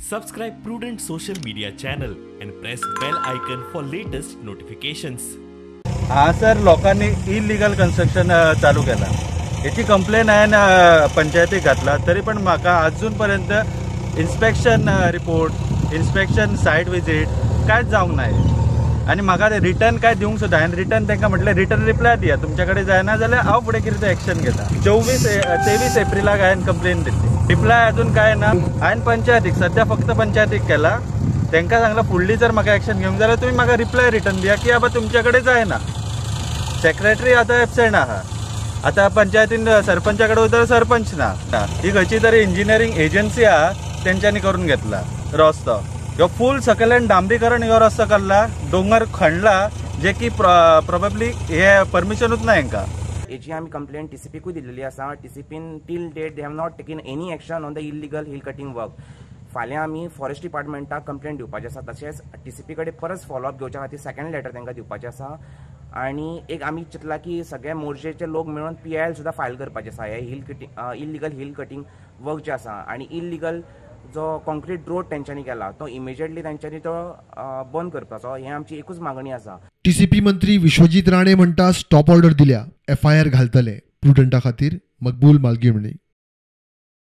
Subscribe Prudent social media channel and press bell icon for latest notifications. हांगासर लोकांनी illegal construction चालू केला, हेची कंप्लेन हांवें पंचायतीक घातला, तरी पण म्हाका अजून पर्यंत inspection report, inspection site visit कांयच जावंक ना. आनी म्हाका रिटर्न काय दिवंक सुद्दां हांवें रिटर्न तांकां म्हटलें रिटर्न रिप्लाय दिया, तुमच्या कडेन जायना जाल्यार हांव फुडें कितें तें एक्शन घेता. 23 एप्रिलाक हांवें कंप्लेन दिल्ली, रिप्लाय अजून काय ना. हांवें पंचायतीक सद्या फक्त पंचायतीक केला, तांकां सांगलां फुडली जर म्हाका एक्शन घेवंक जाल्यार तुमी म्हाका रिप्लाय रिटर्न दिया की बाबा तुमच्या कडेन जायना. सेक्रेटरी आतां एबसेंट आहा, आतां पंचायतीन सरपंचा कडेन वयता सरपंच ना. ही खंयची तरी इंजिनियरींग एजन्सी आहा तेंच्यांनी करून घेतला रस्तो, ह्यो फूल सकयल्यान डांबरीकरण ह्यो रस्तो काडला, दोंगर खणला, जे की प्रोबेबली हे परमिशनूच ना हेंकां. हेची आमी कंप्लेन टीसीपीकूय दिल्लेली आसा. टीसीपीन till date they have not taken any action on the illegal hill cutting work. फाल्यां आमी फॉरेस्ट डिपार्टमेंटाक कंप्लेन दिवपाचें आसा, तशेंच टीसीपी कडेन परत फॉलोअप घेवच्या खातीर सेकंड लेटर तांकां दिवपाचें आसा. आनी एक आमी चिंतला की सगळे मोर्चेचे लोक मेळून PIL सुद्दां फायल करपाचें आसा हे hill cutting, illegal hill cutting work जे आसा. आनी इलिगल जो कॉन्क्रीट रोड तेंच्यांनी केला तो इमिजिएटली तेंच्यांनी तो बंद करपाचो, हें आमची एकूच मागणी आसा. टीसीपी मंत्री विश्वजीत राणे म्हणटा स्टॉप ऑर्डर दिल्या, एफआयआर घालतले. प्रुडंटा खातीर मकबूल मालगिवणी.